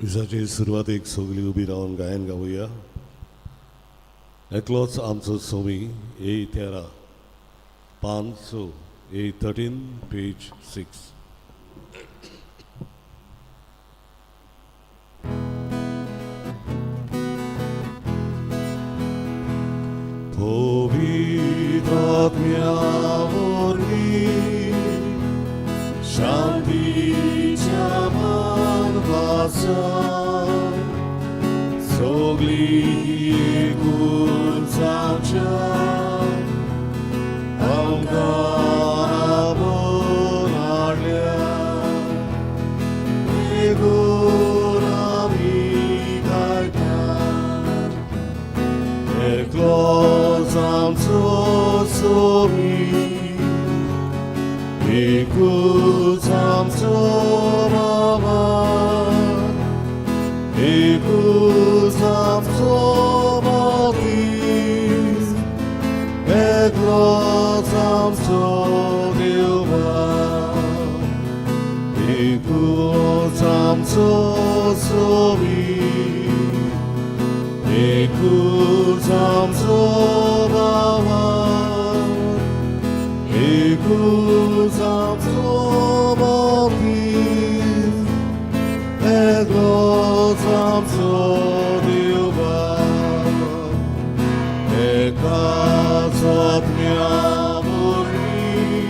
मिसाचे सुरवातेक सगळीं उबी रावन गायन गावया. एकलोच आमचो सोमी, ए 13, पांच स, ए 13, पेज 6. पवित्र आत्म्या वरवीं शांतीच्या मानवाचा सगळीं एकूण जावच्या आमकां आपोवन हाडल्या. एकूण आमी गायता, एकलोच आमचो सोमी, एकूच आमचो बाबा, एकूच आमचो बाप्तीज, एकलोच आमचो देवबाप, एकूच आमचो सोमी, एकूच आमचो बाबा, एकूच आमचो बाप्तीज, एकलोच आमचो देवबाप, एकाच आत्म्या वरवीं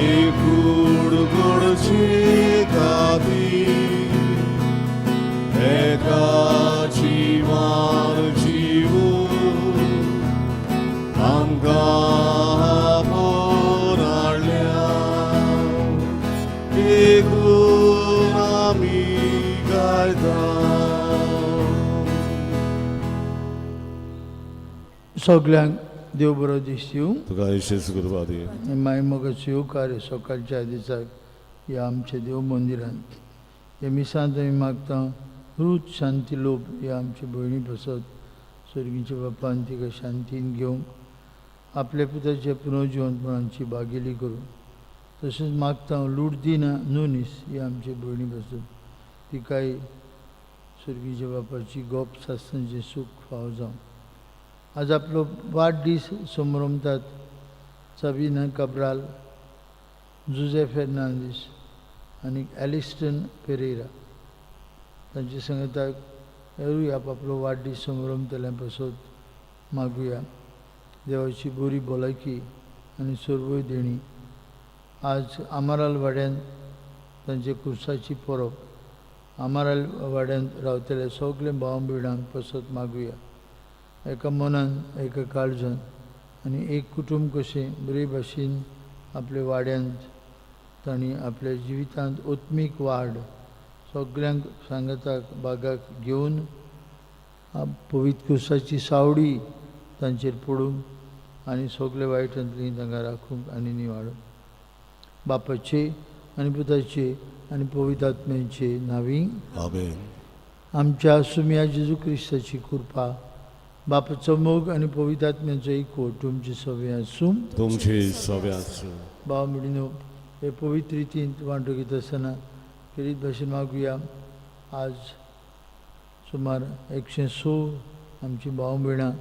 एकूण घडचे खातीर एका जिवान जिवून आमकां आपोवन हाडल्या. एकूण आमी गायता. सगल्यांक देव बरो दीस दिवं. तुका यशेस कृपा दी. माय मोगाचो येवकार सकाळच्या दिसाक ह्या आमच्या देव मंदिरांत ह्या मिसांत आमी मागता रूच शांती लोप ह्या आमच्या भयणी बसत सर्गीच्या बापान तिका शांतीन घेवंक आपल्या पुताच्या पुनर्जिवंतपणाची भागेली करूं. तशेंच मागता लुडदिना नुनीस ही आमची भयणी बसत तिकाय सर्गीच्या बापाची गोप सासणाचें सूख फावो जावं. आज आपलो वाडदीस संभ्रमतात साबिना काब्राल, जुजे फेर्नांदीस आनी एलिस्टन पेरेरा. तांचे सांगताक हेरूय आपआपलो वाडदीस संभ्रमतल्या पासत मागुया देवाची बरी भलायकी आनी सर्वय देणी. आज आमाराल वाड्यान तांचे कुर्साची परब. आमाराल वाड्यांत रावतले सगळे भाव भयणांक पासत मागुया एका मनान, एका काळजान आनी एक कुटूंब कशें बरे भाशेन आपल्या वाड्यांत तांणी आपल्या जिवितांत आत्मीक वाड सगल्यांक सांगाताक बागाक घेवन पवित्र कुर्साची सावडी तांचेर पडूंक आनी सगळे वायटांतली तांकां राखूंक आनी निवाडूंक. बापाचे आनी पुताचे आनी पवित्र आत्म्याचे नांवी. आमेन. आमच्या सुम्या जेजू क्रिस्ताची कृपा, बापाचो मोग आनी पवित्र आत्म्याचो एकवट तुमचे सगळे आसूं. तुमचे सगळे आसूं. भाव भयणीनो, हे पवित्र रितींत वांटो घेता आसतना खेरीत भाशेन मागुया. आज सुमार 106 आमची भाव भयणां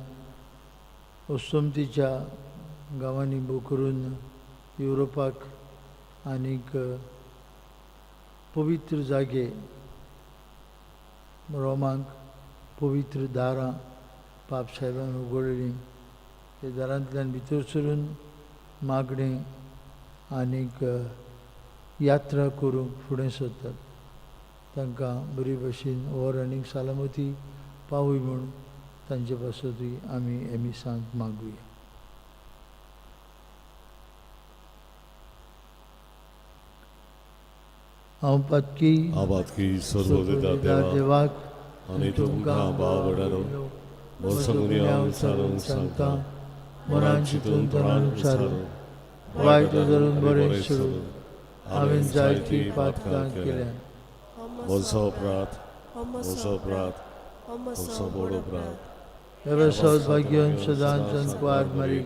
अस्तमतीच्या गांवांनी भोव करून युरोपाक आनीक पवित्र जागे रोमांक पवित्र दारां पाप साहेबान उगडलीं. ते दारांतल्यान भितर सरून मागणें आनीक यात्रा करूंक फुडें सरतात. तांकां बरी भाशेन व्हर आनीक सलामती पावय म्हूण तांचे पासतूय आमी हे मिसांत मागुया. हांव पातकी आबादकी सर्व देवा देवाक आनी तुमकां भाव भयणांनो म्हजो गुन्यांव विचारून सांगता, मनान चिंतून तोंडान उच्चारून, वायट धरून बरें सोडून हांवें जायतीं पातकां केल्या. म्हजो अपराध, म्हजो अपराध, म्हजो व्हड अपराध. सौभाग्यन सदांच कुवार मारी,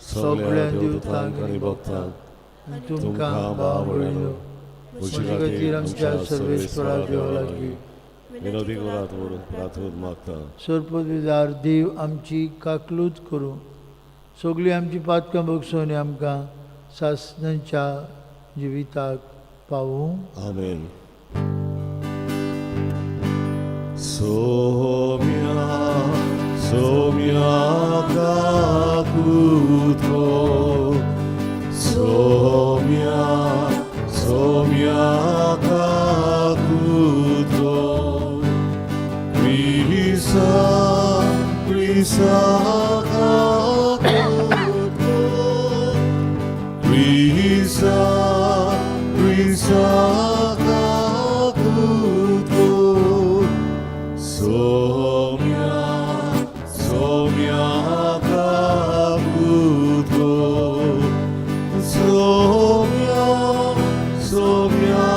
सगळ्या देवतांक आनी भक्तांक आनी तुमकां भाव भयणीनो म्हजे खातीर आमच्या सर्वेस्परा देवा लागीं विनोदी करात म्हणून प्रार्थना मागता. सरपदवीदार देव आमची काकलूत करूं, सगळीं आमची पातकां बगसून आमकां सासणाच्या जिविताक पावूं. आमेन. सोम्या सोम्या काकूत कर, सोम्या सोम्या काकूत कर, क्रिसा क्रिसा काकूत कर, क्रिसा क्रिसा काकूत कर, सोम्या सोम्या काकूत कर, सोम्या सोम्या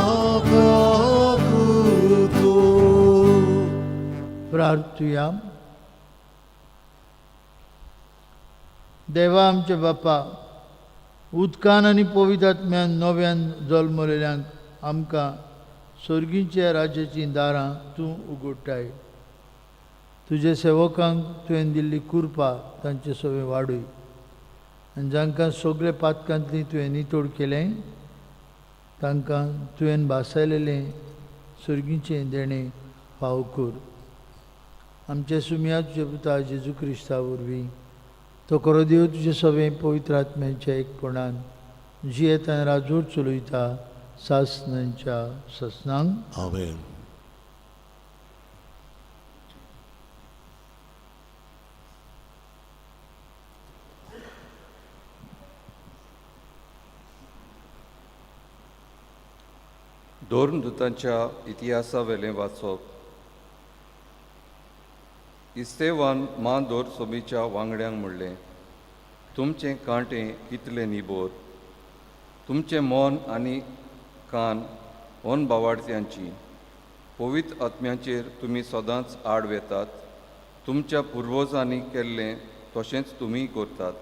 काकूत कर. प्रार्थुया. देवा आमच्या बापा, उदकान आनी पवित्र आत्म्यान नव्यान जल्मलेल्यांक आमकां सर्गीच्या राज्याचीं दारां तूं उगडटाय. तुज्या सेवकांक तुवें दिल्ली कृपा तांचे सगळें वाडय आनी जांकां सगळे पातकांतली तुवें नितळ केलें तांकां तुवें भासायलेलें सर्गीचें देणें फाव कर. आमच्या सुमया तुज्या पुता जेजू क्रिस्ता वरवीं तो खरो देव तुजे सगळें पवित्र आत्म्याच्या एकपणान जियेता राजूर चलयता सासणांच्या ससनांक. आमेन. धर्मदूतांच्या इतिहासावेलें वाचप. इस्तेवान मा दोरसोबीच्या वांगड्यांक म्हणलें, तुमचें कांटें कितलें निबोर, तुमचें मन आनी कान ओन बावाडत्यांची. पवित्र आत्म्याचेर तुमी सदांच आड वेतात. तुमच्या पुर्वजांनी केल्लें तशेंच तुमीय करतात.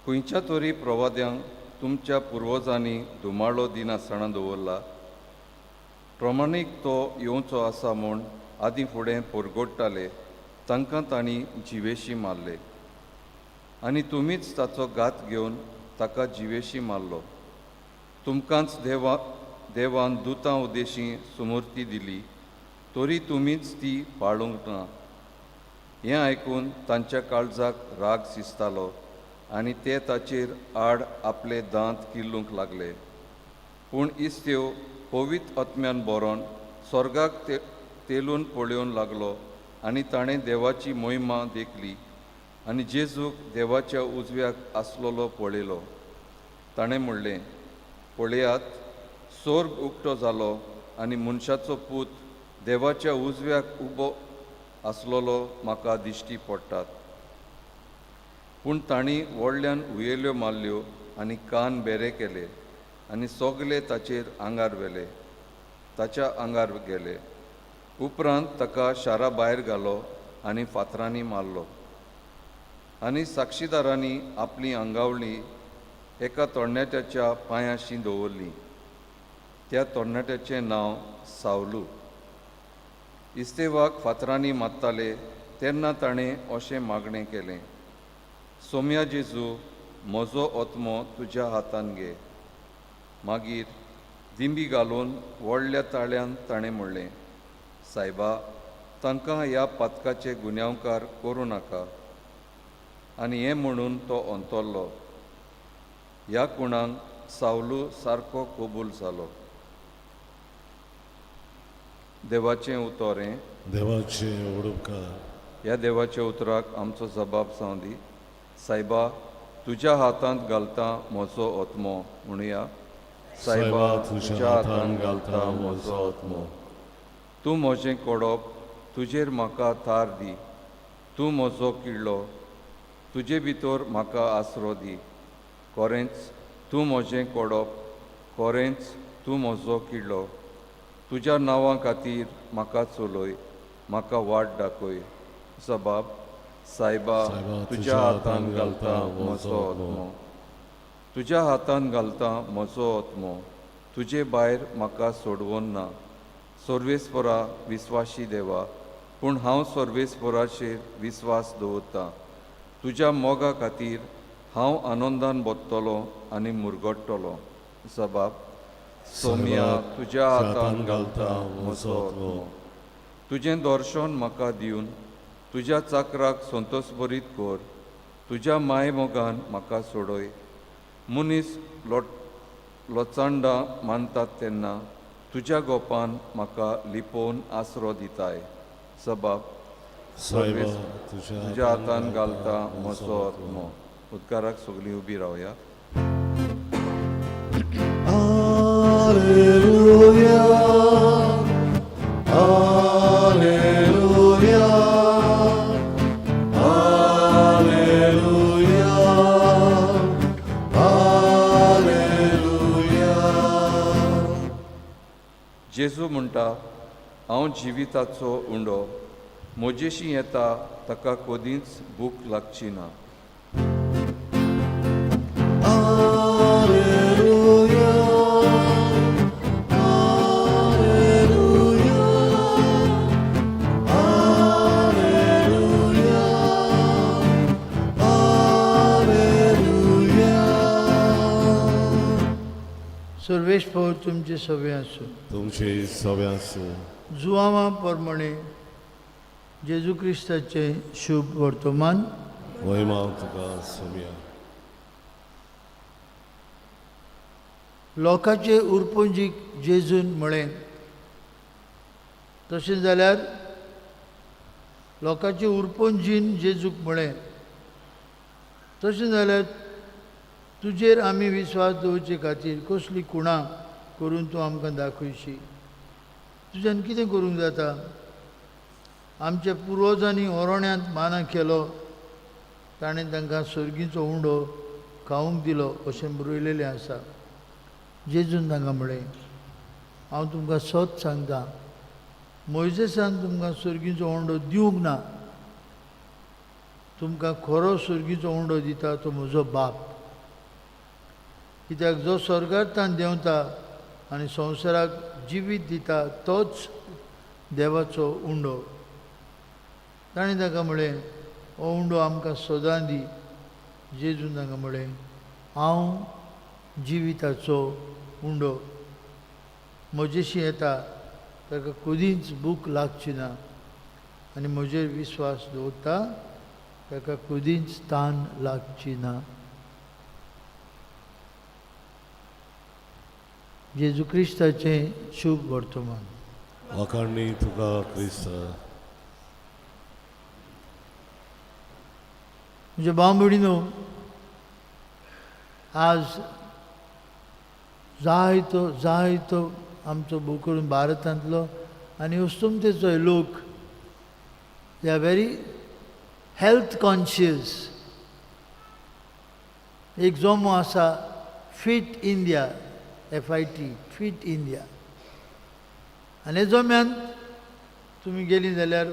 खंयच्या तरी प्रवाद्यांक तुमच्या पुर्वजांनी धुमाळो दिनासतना दवरला. प्रमाणीक तो येवचो आसा म्हूण आदीं फुडें परगोडटाले तांकां तांणी जिवेशी मारले आनी तुमीच ताचो घात घेवन ताका जिवेशी मारलो. तुमकांच देवान दुतां उदेशी सुमूर्ती दिली तरी तुमीच ती पाळूंक ना. हें आयकून तांच्या काळजाक राग शिजतालो आनी ते ताचेर आड आपले दांत किल्लूंक लागले. पूण इस्त्यो पवित्र आत्म्यान बरोवन स्वर्गाक तेलून पळोवन लागलो आनी ताणें देवाची मोहिमा देखली आनी जेजूक देवाच्या उजव्याक आसलेलो पळयलो. ताणें म्हणलें, पळयात, स्वर्ग उक्तो जालो आनी मनशाचो पूत देवाच्या उजव्याक उबो आसलेलो म्हाका दिश्टी पडटात. पूण तांणी व्हडल्यान हुयेल्यो मारल्यो आनी कान बेरे केले आनी सगले ताचेर आंगार व्हेले, ताच्या आंगार गेले. उपरांत ताका शारा भायर घालो आनी फातरांनी मारलो. आनी साक्षीदारांनी आपली आंगावली एका तरणाट्याच्या पांयांशी दवरली. त्या तरणाट्याचें नांव सावलू. इस्तेवाक फातरांनी मारताले तेन्ना ताणें अशें मागणें केलें, सोम्या जेजू, म्हजो आत्मो तुज्या हातान घे. मागीर दिंबी घालून व्हडल्या ताळ्यान ताणें म्हणलें, सायबा, तांकां ह्या पातकाचे गुन्यांवकार करूं नाका. आनी हें म्हणून तो अंतरलो. ह्या कुणाक सावलू सारको कबूल जालो. देवाचें उतर हें. देवाचें उडपकार. ह्या देवाच्या उतराक आमचो जबाब जावं दी. सायबा, तुज्या हातांत घालता म्हजो आत्मो. म्हणुया, सायबा, तुज्या हातांत घालता म्हजो आत्मो. तूं म्हजें कोडप, तुजेर म्हाका थार दी. तूं म्हजो किल्लो, तुजे भितर म्हाका आसरो दी. खरेंच तूं म्हजें कोडप, खरेंच तूं म्हजो किल्लो. तुज्या नांवा खातीर म्हाका चलय, म्हाका वाट दाखय. जबाब, सायबा, तुज्या हातांत घालता म्हजो आत्मो. तुज्या हातांत घालता म्हजो आत्मो. तुजे भायर म्हाका सोडवन ना. सर्वेस्परा विस्वाशी देवा, पूण हांव सर्वेस्पराचेर विस्वास दवरतां. तुज्या मोगा खातीर हांव आनंदान बदतलो आनी मुरगडटलो. जबाब, सोम्या तुज्या हातान घालता म्हजो आत्मो. तुजें दर्शन म्हाका दिवन तुज्या चाकराक संतोशभरीत कर. तुज्या मायमोगान म्हाका सोडय. मनीस लोचांडां मानतात तेन्ना तुज्या गोपान म्हाका लिपोवन आसरो दिताय. जबाब, सायबा तुज्या हातान घालता म्हजो आत्मो. उदकाराक सगळीं उबी रावया. Alleluia, Alleluia, Alleluia, Alleluia. जेजू म्हणटा, हांव जिविताचो उंडो, म्हजेशी येता ताका कदींच भूक लागची ना. Alleluia, Alleluia, Alleluia, Alleluia. सर्वेस्पर तुमचे सवे आसूं. तुमचे सवे आसूं. जुवांवा प्रमाणे जेजू क्रिस्ताचें शुभ वर्तमान. महिमा तुका सोम्या. लोकांचे उरपुंजीक जेजून म्हळें, तशें जाल्यार लोकांचे उरपुंजीन जेजूक म्हळें, तशें जाल्यार तुजेर आमी विस्वास दवरचे खातीर कसली खुणां करून तूं आमकां दाखयशी? तुज्यान कितें करूंक जाता? आमच्या पुर्वजांनी ओरोण्यांत माना केलो, ताणें तांकां सर्गीचो उंडो खावंक दिलो अशें बरयलेलें आसा. जेजून तांकां म्हळें, हांव तुमकां सत सांगता, मोयजेसान तुमकां सर्गीचो उंडो दिवंक ना, तुमकां खरो सर्गीचो उंडो दिता तो म्हजो बाप. कित्याक जो स्वर्गांतल्यान देंवता आनी संवसाराक जिवीत दिता तोच देवाचो उंडो. ताणें ताका म्हळें, हो उंडो आमकां सदां दी. जेजून तांकां म्हळें, हांव जिविताचो उंडो, म्हजेशी येता ताका कदींच भूक लागची ना आनी म्हजेर विस्वास दवरता ताका कदींच तान लागची ना. जेजू क्रिस्ताचें शुभ वर्तमान. वाखाणणी तुका क्रिस्त. म्हज्या भाव भयणीनो, आज जायतो जायतो आमचो भोव करून भारतांतलो आनी अस्तंतेचोय लोक, they are very health conscious. एक जमो आसा fit India, FIT, fit India. आनी हे जम्यांत तुमी गेली जाल्यार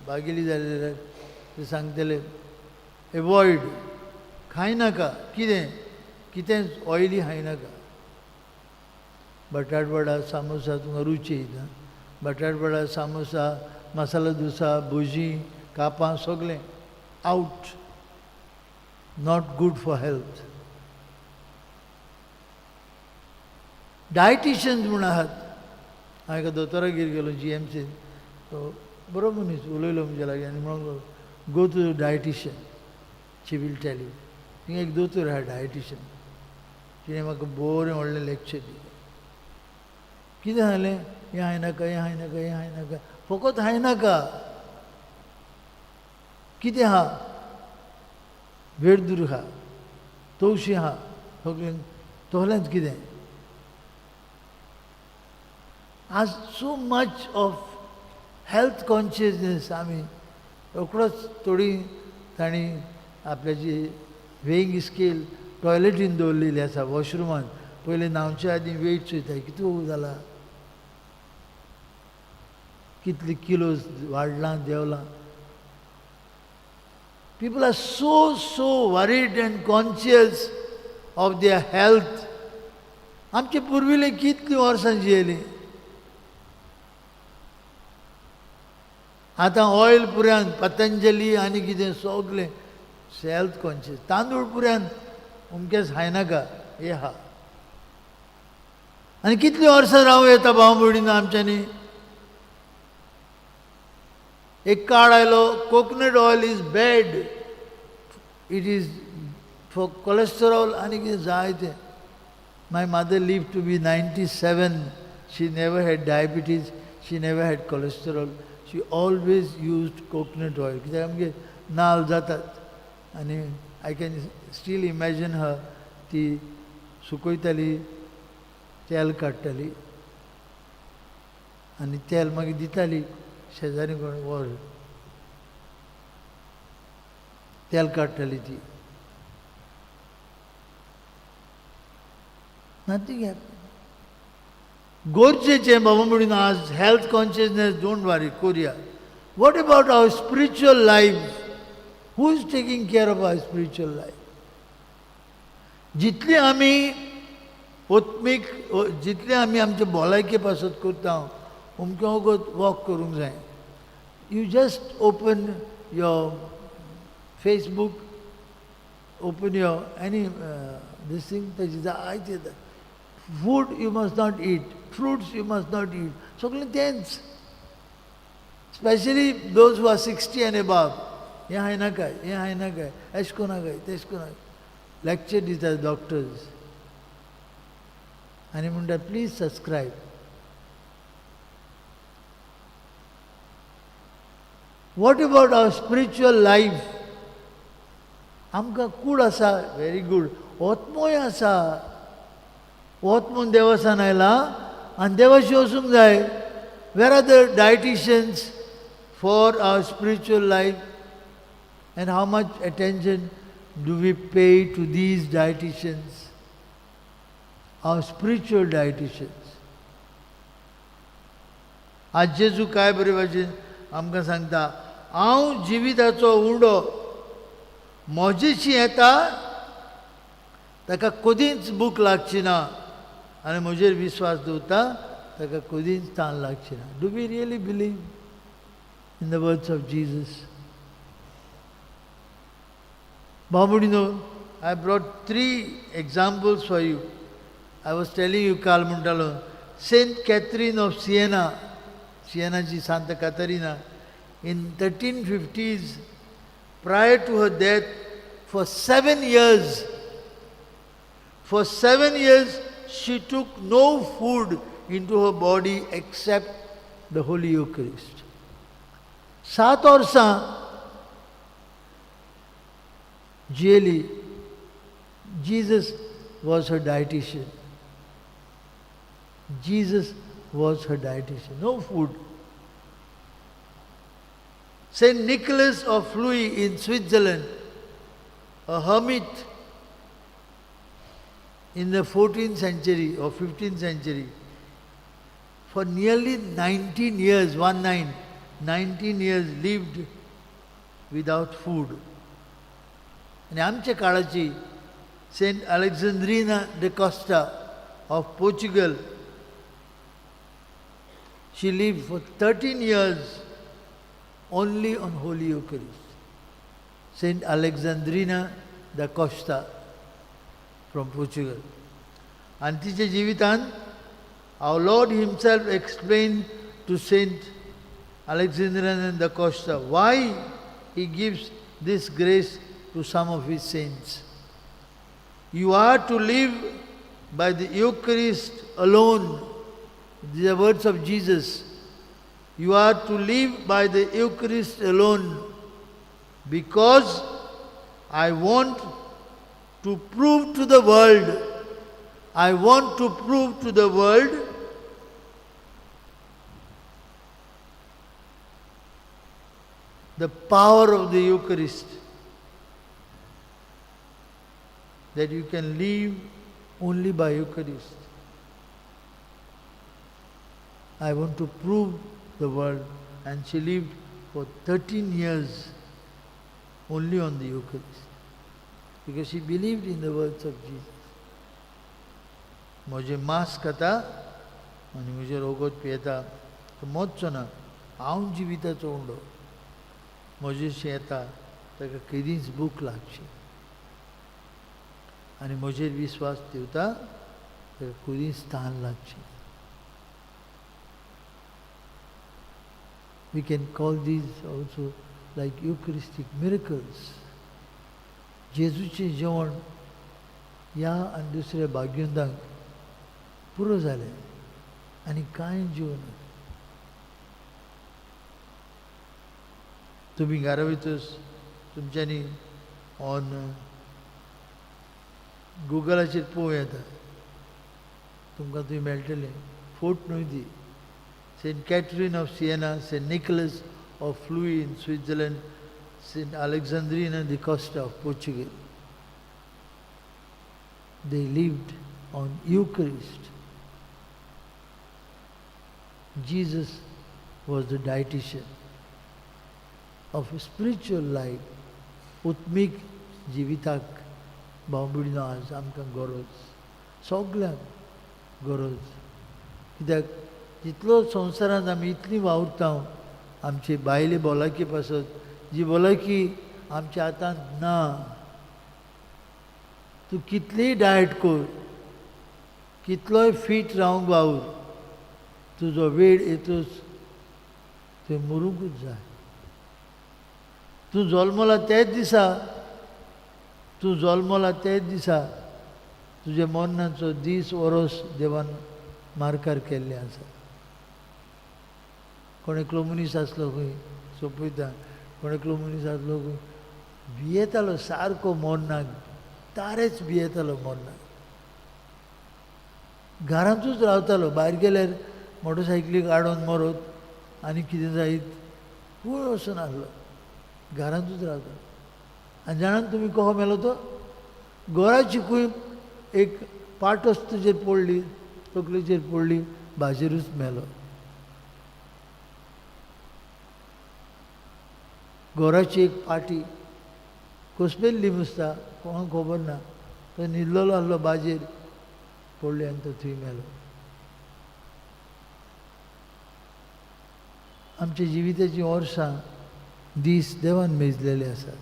भागेली जाल्यार ते सांगतले एवॉयड, खायनाका कितें कितेंच ऑयली खायनाका. बटाटवडा सामोसा तुमकां रुची येता, बटाटवडा सामोसा, मसाला डोसा, भजी, कापां सगळें out, not good for health. Dietitians म्हूण आहात. हांव एका दोतोरागेर गेलो जी एम सीन, तो बरो मनीस उलयलो म्हज्या लागीं आनी म्हणूंक लागलो, go to dietitian, she will tell you. थिंगा एक दोतोर आहा डायटिशियन, तिणें म्हाका बरें व्हडलें लेक्चर दिलें. कितें सांगलें, हें खायनाका, हें खायनाका, हें खायनाका, फकत खायनाका. कितें आहा, वेरदूर आहा, तवशीं आहा, सगळें तसलेंच कितें. आज so much of health consciousness आमी रोकडोच थोडी तांणी आपल्याची वेइंग स्केल टॉयलेटीन दवरलेली आसा, वॉशरुमान. पयलीं न्हांवचे आदीं वेट चोयता कितू जाला, कितले किलोज वाडलां देंवलां. People are so so worried and conscious of their health. आमचे पुर्विल्ले कितलीं वर्सां जियेलीं. आतां ऑयल पुऱ्यान पतंजली आनी कितें सगलें हेल्थ कॉन्शियस. तांदूळ पुऱ्यान अमकेंच खायनाका हें आहा. आनी कितलीं वर्सां रावूं येता भाव भयणीनो आमच्यांनी. एक काळ आयलो coconut oil is bad, it is for cholesterol आनी कितें जाय तें. My mother live to be 97. She never had diabetes, she never had cholesterol, she always used coconut oil. कित्याक आमगे नाल जातात आनी I can still imagine her, ती सुकयताली, तेल काडटाली आनी तेल मागीर दिताली शेजारी कोण वर तेल काडटाली ती. Nothing happen. गरजेचें बाबा म्हणून आज हेल्थ कॉन्शियसनेस don't worry कोरया. What about our spiritual life? Who is taking care of our spiritual life? जितली आमी आत्मीक, जितली आमी आमचे भलायके पासत करता, अमकें वगत वॉक करूंक जाय. You just open your Facebook, open your any this thing, ताची जायते येता. Food you must not eat, fruits you must not eat, सगळें तेंच. Specially those who are 60 and above, हें खायनाका, हें खायनाका, एश कोनाकाय, तेश कोनाकाय, लॅक्चर दितात डॉक्टर्स आनी म्हणटा please subscribe. What about our spiritual life? आमकां कूड आसा, व्हेरी गूड, आत्मोय आसा. आत्मोन देवसान आयला आनी देवाशी वचूंक जाय. Where are the dietitians for our spiritual life and how much attention do we pay to these dietitians, our spiritual dietitians? आज जेजू काय बरे भाशेन आमकां सांगता, हांव जिविताचो उंडो, म्हजेशी येता ताका कदींच भूक लागची ना आनी म्हजेर विस्वास दवरता ताका कदींच तान लागची ना. Do we really believe in the words of Jesus? बाबुडीनो, I brought 3 examples for you. I was telling you काल म्हणटालो, सेंट कॅथरीन ऑफ सिएना, सिएनाची Santa Caterina, in 1350s, prior to her death, for 7 years, for 7 years she took no food into her body except the Holy Eucharist. 7 वर्सां जियेली. Jesus was her dietitian. Jesus was her dietitian. No food. Saint Nicholas of Flue in Switzerland, a hermit in the 14th century or 15th century, for nearly 19 years, 19 years lived without food. आनी आमच्या काळाची Saint Alexandrina de Costa of Portugal, she lived for 13 years only on Holy Eucharist. Saint Alexandrina da Costa from Portugal. आनी तिच्या जिवितांत our Lord himself explained to Saint Alexandrina da Costa why he gives this grace to some of his saints. You are to live by the Eucharist alone. These are words of Jesus. You are to live by the Eucharist alone because I want to prove to the world, I want to prove to the world the power of the Eucharist, that you can live only by Eucharist. I want to prove the world. And she lived for 13 years only on the Eucharist, because she believed in the words of Jesus. म्हजें मांस खाता आनी म्हजें रोगोत पियेता तो मरचो ना, हांव जिविताचो उंडो. म्हजेशी येता ताका केदींच भूक लागची आनी म्हजेर विस्वास दिवता ताका केदींच तान लागची. We can call these also like Eucharistic miracles. जेजूचें जेवण ह्या आनी दुसऱ्या भाग्यवंतांक पुरो जालें आनी कांय जेवण. तुमी घरा वयतच तुमच्यांनी ऑन गुगलाचेर पळोवं येता, तुमकां थंय मेळटलें. फोट न्हय ती. Saint Catherine of Siena, Saint Nicholas of Flue in Switzerland, Saint Alexandrina de Costa of Portugal. They lived on Eucharist. Jesus was the dietitian of spiritual life. उत्मीक जिविताक भाव आज आमकां गरज, सगल्यांक गरज. कित्याक जितलो संवसारांत आमी इतली वावुरता आमचे बायले भलायकी पासत, जी भलायकी आमच्या हातांत ना. तूं कितलीय डायट कर, कितलोय फीट रावंक वावर, तुजो वेळ येतूच थंय मरूंकूच जाय. तूं जल्मला त्याच दिसा, तूं जल्मला त्याच दिसा तुज्या मरणाचो दीस वरोस देवान मार्कार केल्लें आसा. कोण एकलो मनीस आसलो खंय सोंपयता, कोण एकलो मनीस आसलो खंय भियेतालो सारको मरणाक, तारेच भियेतालो मरणाक. घरांतूच रावतालो, भायर गेल्यार मोटरसायकलीक आडोवन मरत आनी कितें जायत खंय वचून आसलो, घरांतूच रावतालो. आनी जाणान तुमी कसो मेलो तो? घराची खंय एक पाटस तुजेर पडली, तकलेचेर पडली, भाजेरूच मेलो. घराची एक पाटी कोसमेल्ली मुसता, कोणाक खबर ना, तो न्हिदलेलो आसलो, बाजेर पडली आनी तो थंय मेलो. आमच्या जिविताचीं वर्सां दीस देवान मेजलेले आसात,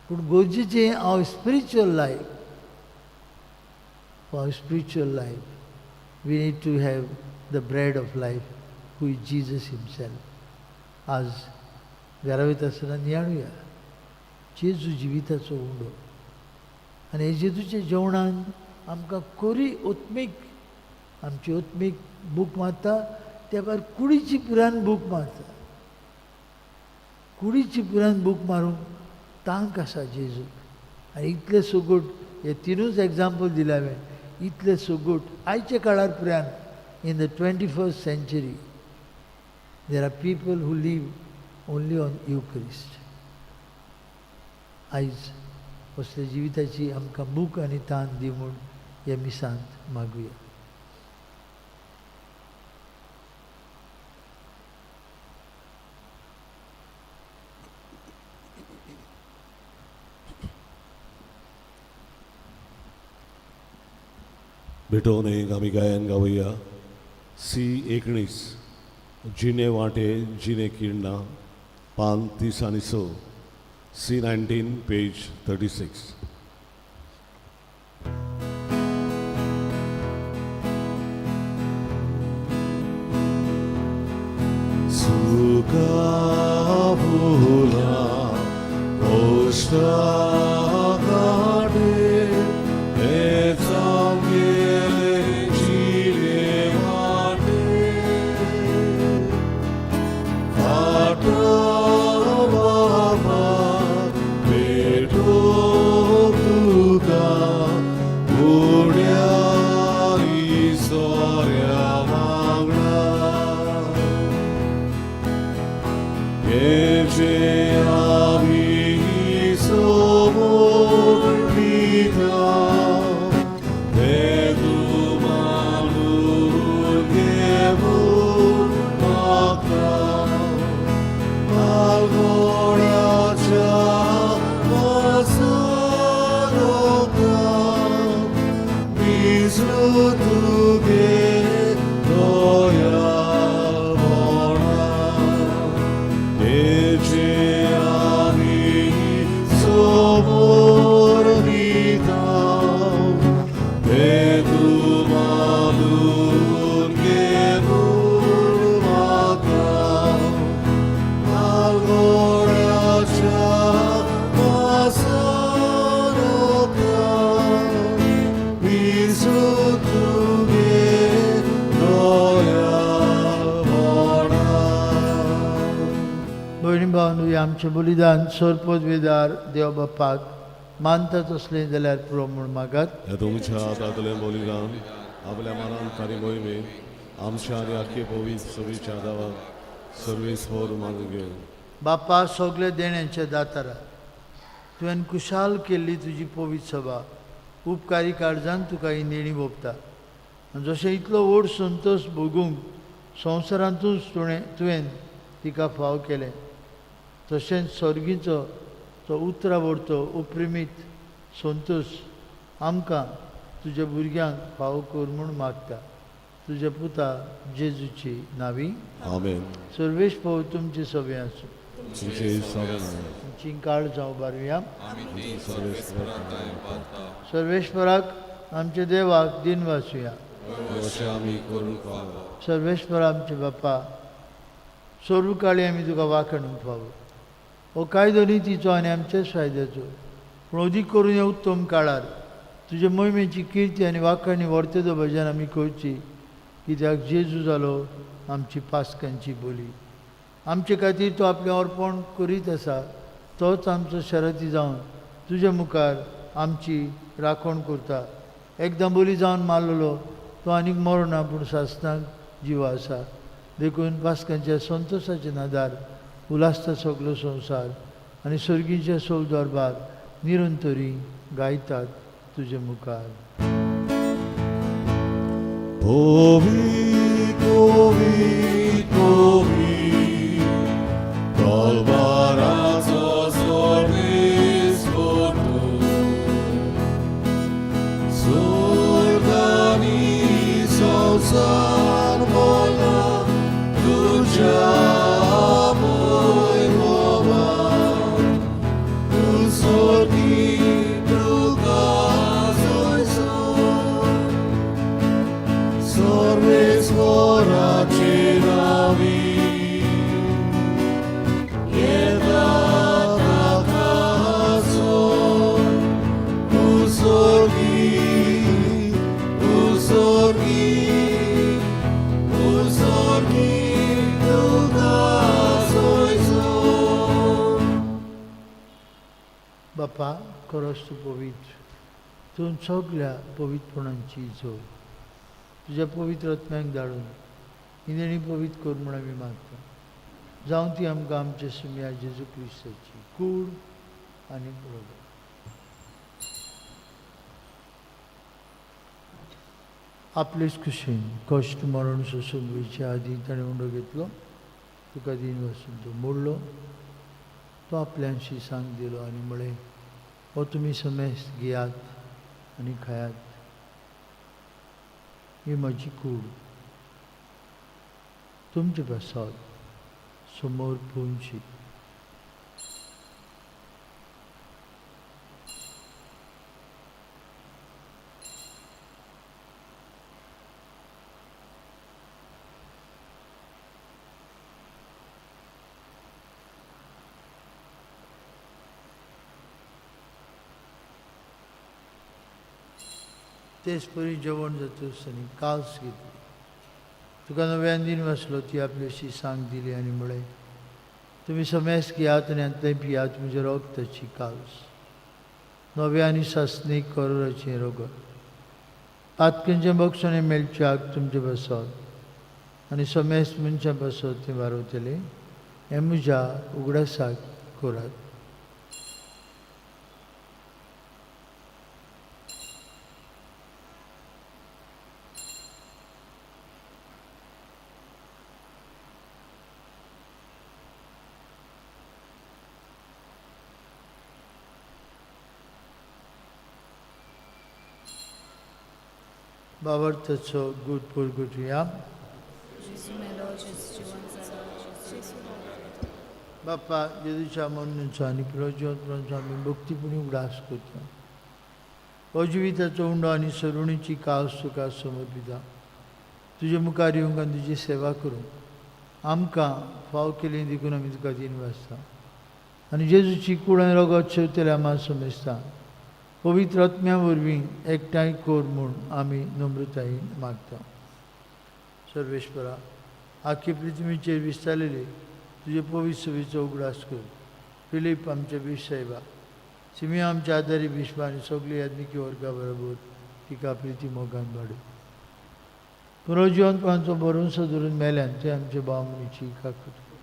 पूण गरजेचें our spiritual life, for our spiritual life we need to have the bread of life who is Jesus himself. आज घरा वयता आसतना नियाळुया जेजू जिविताचो उंडो आनी हे जेजूच्या जेवणान आमकां कोरी ओत्मीक, आमची ओत्मीक भूक मारता, त्या भायर कुडीची पुरान भूक मारता. कुडीची पुरान भूक मारूंक तांक आसा जेजूक. आनी इतले सुगूट, हे तिनूच एग्जाम्पल दिले हांवें, इतले सुगूट आयच्या काळार पुरान in the 21st century there are people who live only on Eucharist. आयज असल्या जिविताची आमकां भूक आनी तान दी म्हूण ह्या मिसांत मागुया. भेटोवन एक आमी गायन गावया. सी 19 जिने वांटे जिने किडना, पान 30 आनी 6, सी 19 पेज 36. सुखाफुला कोष्टाकाटे हे जिने वाटे फाटो बाबा भेटो तुका उड्या इसोऱ्या वांगडा. हे आमी सोबोर दिता ते तूं मानून घेवून मागता मालगोड्याच्या वसरोता विसरून. तुगे दयापणा तेजे आमी समोर दिता ते तूं मानून घे म्हूण मागता मालगोडाच्या वासान वता विसरू तुगे दयापणा. भयणी भावनो, हें आमचें बलिदान सरपद वेदार देव बापाक मानता तसलें जाल्यार पुरो म्हूण मागात. ह्या तुमच्या हातांतलें बलिदान आपल्या मनान तारी मोहिमेन आमच्या आनी आख्खे पवित्र सभेच्या दावाक सर्वेस फोर मागून घे. बापा, सगळे देण्यांच्या दातारा, तुवें कुशाल केल्ली तुजी पवित्र सभा उपकारी काळजान तुका ही नेणी भोगता आनी जशें इतलो व्हड संतोश भोगूंक संवसारांतूच तुवें तिका फाव केलें, तशेंच सर्गीचो तो उतरा व्हरतो उपरिमीत संतोश आमकां तुज्या भुरग्यांक फाव कर म्हूण मागता, तुज्या पुता जेजूची नावी. आमेन. सर्वेश पव तुमचे सगळें आसूं. तुमचे सगळें. तुमची काळ जावं बारया. सर्वेश्वराक आमच्या देवाक दिन वाचुया. अशें आमी करूंक फावो. सर्वेश्वर आमचे बापा, सर्व काळी आमी तुका वाखणूंक फावो. हो कायदो नितीचो आनी आमच्याच फायद्याचो, पूण अदीक करून ह्या उत्तम काळार तुजे मोहिमेची किर्ती आनी वाखणी वर्तेदो भजन आमी करची, कित्याक जेजू जालो आमची पास्कांची बोली. आमचे खातीर तो आपलें अर्पण करीत आसा, तोच आमचो शरती जावन तुजे मुखार आमची राखण करता. एकदां बोली जावन मारलेलो तो आनीक मरना, पूण सासणाक जीव आसा. देखून पास्कांच्या संतोशाचे नादार उलासता सगलो संवसार आनी सर्गीच्या सोल दरबार निरंतरी गायतात तुजे मुखार. Ovi, ovi, ovi, Kalvarazo sorbis fortu, Surgani संसार बोला, तुझ्या मोय तू सोर्गी तुका सोयसो, सर्वेश्वराचे नावी येता ताकासो, उसोर्गी उसोर्गी उसोर्गी तुका सोयसो. बापा, खरोच तूं पवित्र, तूं सगल्या पवित्रपणांची जोड. तुज्या पवित्र आत्म्याक धाडून ही देणी पवित्र कर म्हूण आमी मागता. जावं ती आमकां आमच्या सुम्या जेजू क्रिस्ताची कूड आनी बरोबर. आपलेच खुशेन कश्ट मरण सोसून वयचे आदीं ताणें उंडो घेतलो, तुका दिन वसून तो मोडलो, तो आपल्यांशी सांग दिलो आनी म्हळें, हो तुमी समेस्त घेयात आनी खायात, ही म्हजी कूड तुमचे पासत समोर पुनशी. तेच परी जेवण जातच आनी कास घेतली, तुका नव्यान दिन वाचलो, ती आपल्याशी सांग दिली आनी म्हळें, तुमी समेस्त घेयात आनी हांतलें पियात, म्हज्या रगताची कास, नव्या आनी सासणीक करोराचें रगत. पातकेंचें बक्षणें मेळच्याक तुमचे पासत आनी समेस्त मनशां पासत तें वारवतलें, हें म्हज्या उगडासाक करात. बाबर्थाचो गूट परगटुया. बाप्पा जेजूच्या मरणाचो आनी पुनर्जिवंतपणाचो आमी भक्तीपणी उगडास करता. हो जिविताचो उंडो आनी सरुणीची कास तुका समर्पिता. तुजे मुखार येवंक आनी तुजी सेवा करूंक आमकां फाव केली देखून आमी तुका दिन वाचता आनी जेजूची कूड आनी रगत शेवतले आमा समजता. पवित्र आत्म्या वरवीं एकठांय कर म्हूण आमी नम्रतायेन मागता. सर्वेश्वरा, आख्खे पृथ्वीचेर विस्तारलेले तुजे पवित्र सभेचो उगडास कर. फिलीप आमचे बीश साहेबा, सिमिया आमच्या आदारी बिश्पा आनी सगळी याज्ञिकी वर्गा बरोबर तिका प्रिती मोगान वाडय. पुनर्जिवंतपणाचो भरवंसो धरून मेल्यान ते आमचे भाव म्हणीची काकूट कर.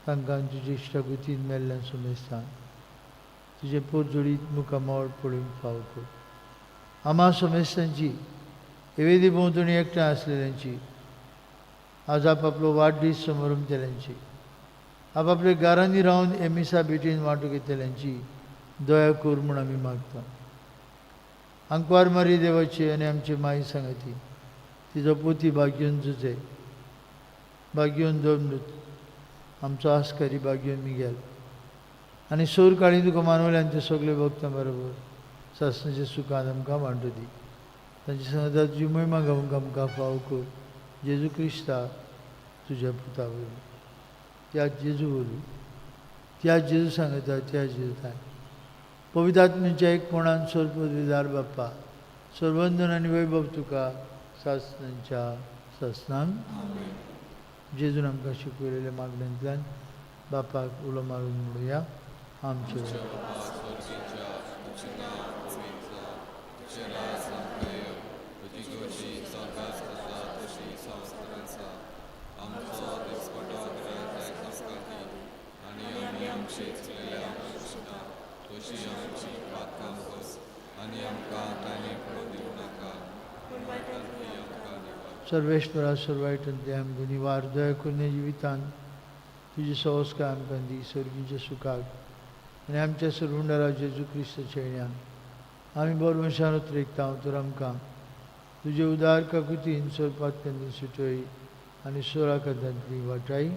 तांकां तुजे इश्टागतीन मेल्ल्यान समजता तुजें पोरजोडीत मुखामळ पळोवंक फाव कर. आमा समेस्तांची एवेदी भोंवतणी एकठांय आसलेल्यांची आज आपापलो वाडदीस समरमतल्यांची आपापल्या घरांनी रावन एमिसा भेटीन वांटो घेतल्यांची दया कर म्हूण आमी मागता. आंकवार मारी देवाची आनी आमची माई सांगाती तिजो पोती भाग्योन जुजे भाग्योन दोमृत आमचो आस्कारी भाग्योन मिगेल आनी सोर काळी तुका मानवल्यान ते सगळे भक्तां बरोबर सासणाच्या सुखान आमकां वांटो दी. तांची सांगता तुजी महिमा गावंक आमकां फाव कर. जेजू क्रिस्ता तुज्या पुता वरवीं, त्या जेजू वरवीं, त्या जेजू सांगता त्या जेजू थाय पवित्र आत्म्याच्या एकपणान सर्वपदवीदार बाप्पा सर्वंदन आनी वैभव तुका सासणांच्या सासणांक. जेजून आमकां शिकयलेल्या मागण्यांतल्यान बापाक उलो मारून म्हणुया. आमचे सर्वेश्वरा सर्वायटंते आमकां निवार दया करून जिवितान तुजी संस्कार आमकां दी. सर्गीच्या सुखाक आनी आमच्या सर्वुंडारा जेजू क्रिस्त शेण्यान आमी बरवंशान उतरेकता तर आमकां तुजे उदार काकुतीन सोरपातकांनी सुटय आनी सोळा कदांतली वाटाय.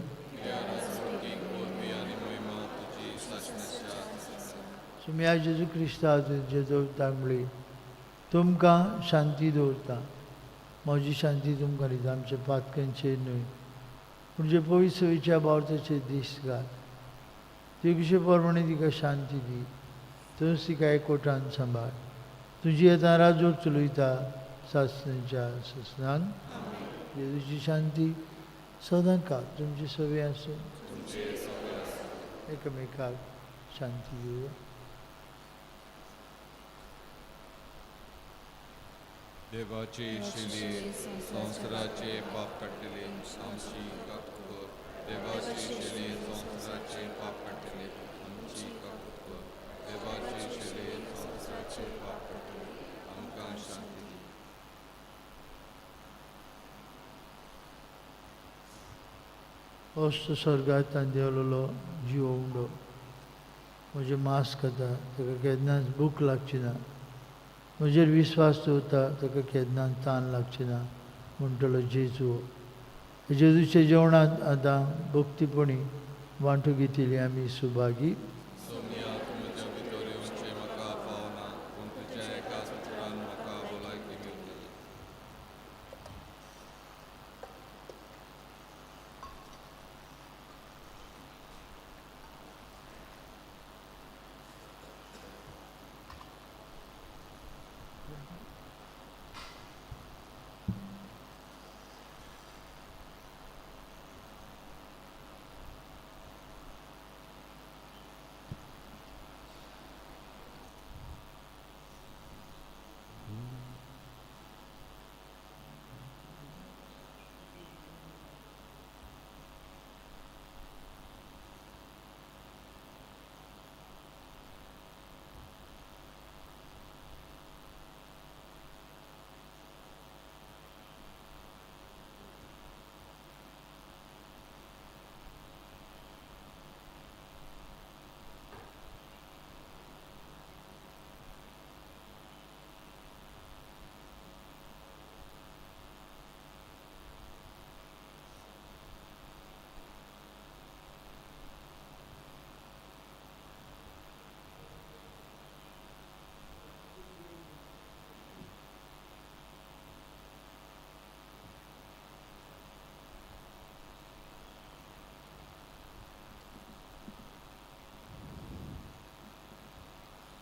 सुम्या जेजू क्रिस्ता तुजे दवरता म्हणली तुमकां शांती दवरता. म्हजी शांती तुमकां दिता. आमच्या पातकांचेर न्हय पूण जे पवित्र सभेच्या बावताचेर दीस घाल. तुजे प्रमाणे तिका शांती दी. तूंच तिका एकवटान सांबाळ. तुजी आतां राजवट चलयता सासणाच्या सासणान. जेजूची शांती सदां काळ तुमची सगळी आसूं. एकामेकाक शांती दिवया. देवाची शिली संवसाराचे पाप काडटले आमची काकूट कर. देवाची शिली संवसाराचे पाप काडटले आमची काकूट कर. देवाची शिली संवसाराचे पाप काडटले आमकां शांती दी. अस्त स्वर्गांत देवलेलो जीव उंडो म्हजें मांस खाता ताका केन्नाच भूक लागची ना. म्हजेर विस्वास दवरता ताका केन्नाच तान लागची ना म्हणटलो जेजू. जेजूच्या जेवणांत आतां भक्तीपणी वांटो घेतिल्ली आमी सुभागी.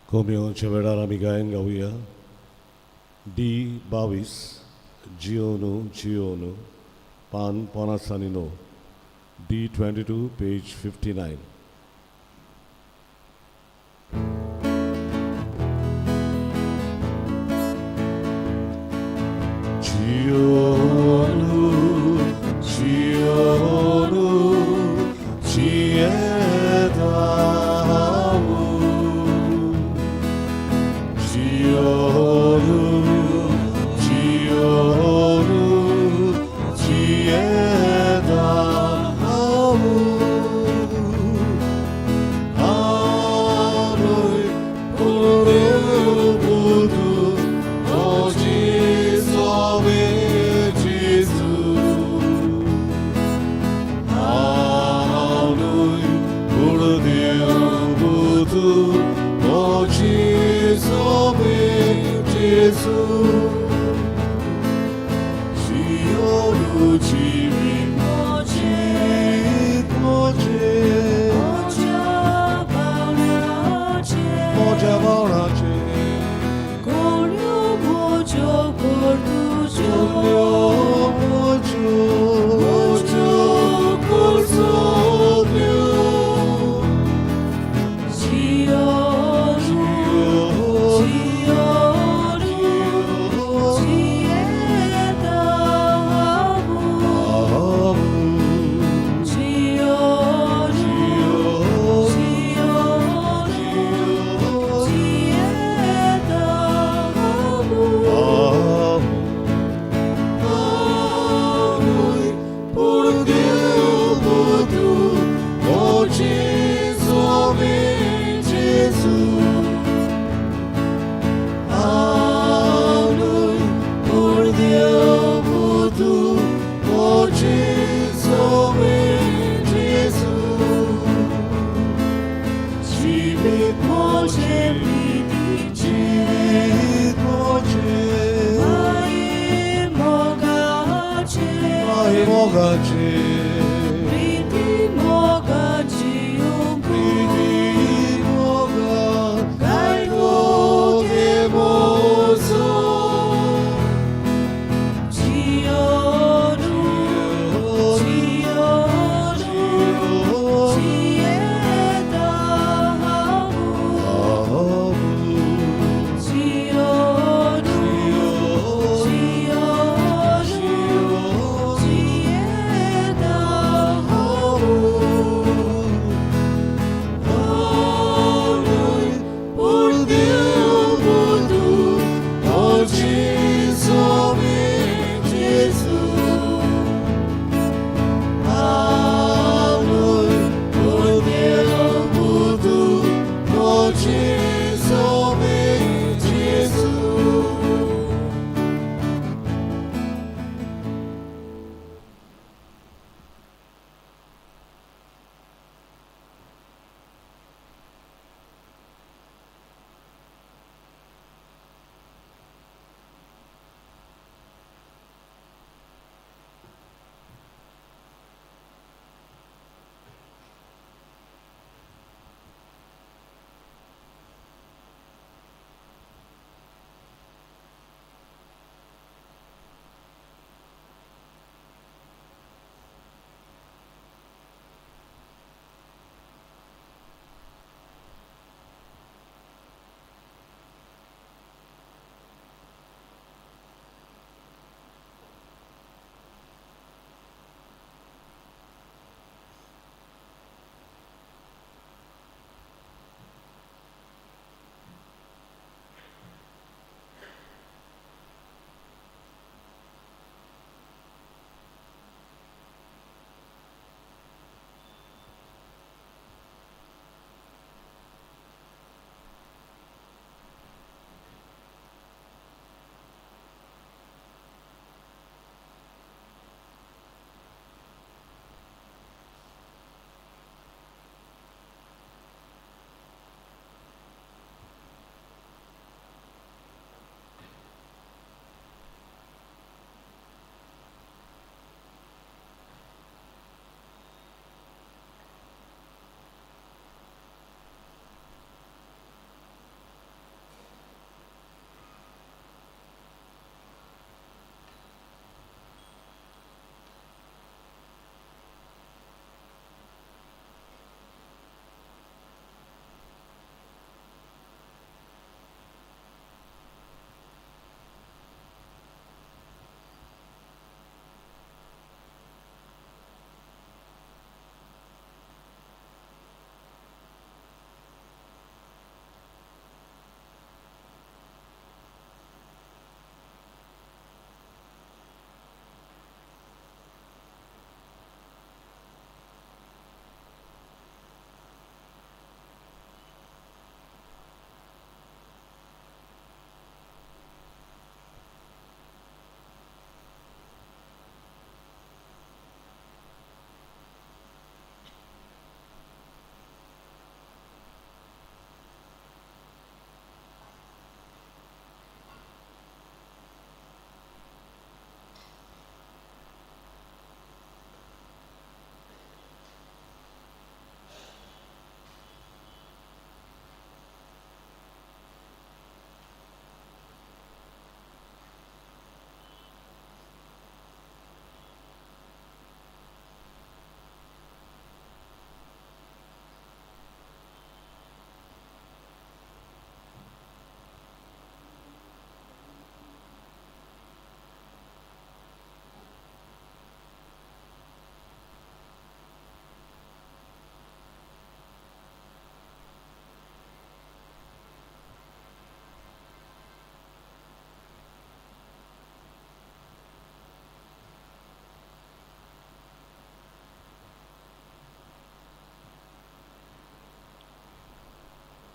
कोमियोच्या वेळार आमी गायन गावया डी 22 जियोनु जियोनु पान 59 डी 22 पेज 59. जियोनु जियोनु जियेताऊ जियोनु जियोनु जियेताऊ Aloy purebudu oji sobe Jesu. Aloy purebudu oji sobe Jesu. Jionu jivi moje moje moja morache.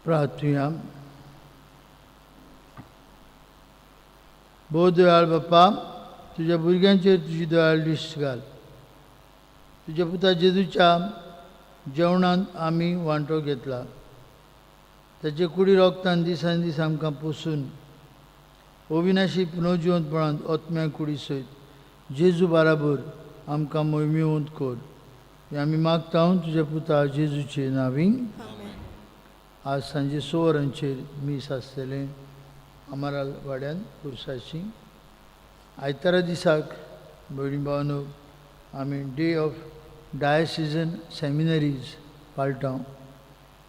प्रार्थुया. भोव दयाळ बाप्पा, तुज्या भुरग्यांचेर तुजी दयाळ दिश्ट घाल. तुज्या पुता जेजूच्या जेवणांत आमी वांटो घेतला. ताचे कुडी रोगतान दिसान दीस आमकां पोसून अविनाशी पुनर्जिवंतपणांत आत्म्या कुडी सयत जेजू बाराबर आमकां मोहिमेवंत कर. हें आमी मागता तुज्या पुता जेजूचे नांवी. आज सांजे 6 वरांचेर मीस आसतलें आमाराल वाड्यान पुरसाशी. आयतारा दिसाक भयणी भावांनो आमी डे ऑफ डायसिजन सेमिनरीज पाळटा.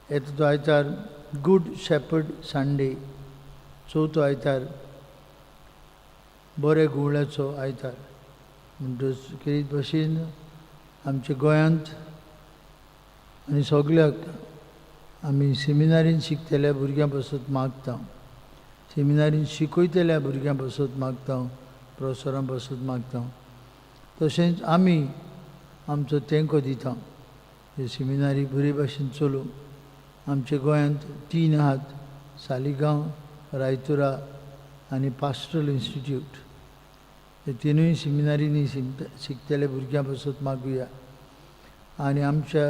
येता तो आयतार गूड शेपर्ड संडे, चवथो आयतार बरे घुंवळ्याचो आयतार. म्हणटच खेरीत भशेन आमच्या गोंयांत आनी सगल्याक आमी सेमिनारीन शिकतल्या भुरग्यां पासत मागता, सेमिनारीन शिकयतल्या भुरग्यां पासत मागता, प्रोफेसरां पासत मागता. तशेंच आमी आमचो तेंको दिता हे सेमिनारी बरे भाशेन चलोवंक. आमच्या गोंयांत 3 आहात, सालिगांव, रायतुरा आनी पास्ट्रल इन्स्टिट्यूट. हे तिनूय सेमिनारींनी शिकतल्या भुरग्यां पासत मागुया. आनी आमच्या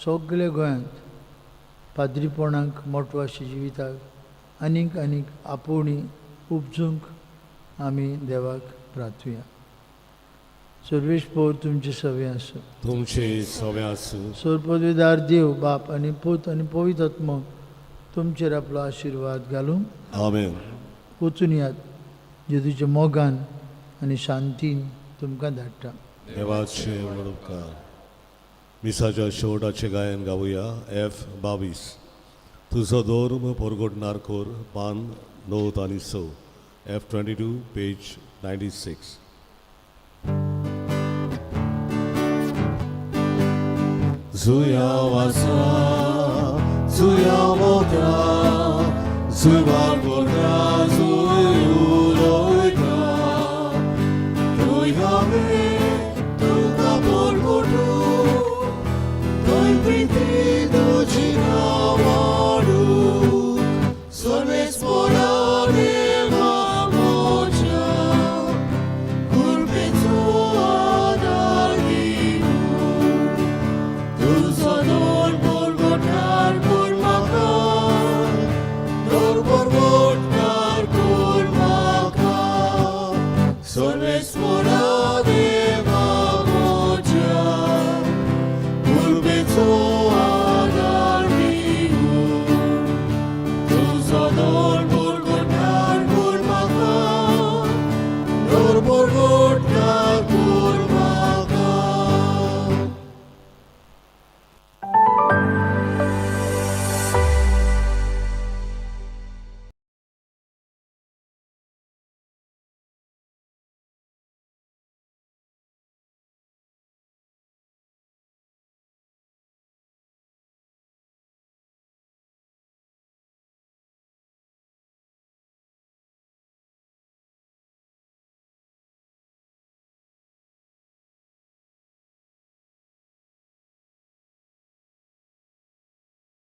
सगल्या गोंयांत पाद्रीपणाक, मोटवाशी जिविताक आनीक आनीक आपोवणी उपजूंक आमी देवाक प्रार्थुया. सर्वेश पोर तुमचे सवे आसूं. तुमचे सवे आसूं. सोरपदवीदार देव बाप आनी पूत आनी पवित्र आत्मो तुमचेर आपलो आशिर्वाद घालूं. आमेन. वचून यात, जेजूच्या मोगान आनी शांतीन तुमकां धाडटा. देवाचे व्हड उपकार. मिसाच्या शेवटाचें गायन गावया एफ 22, तुजो धर्म परगटणार कोर, पान 9 आनी 6, एफ 22 पेज 96. जुया वासा, जुया मोत्रा, जुया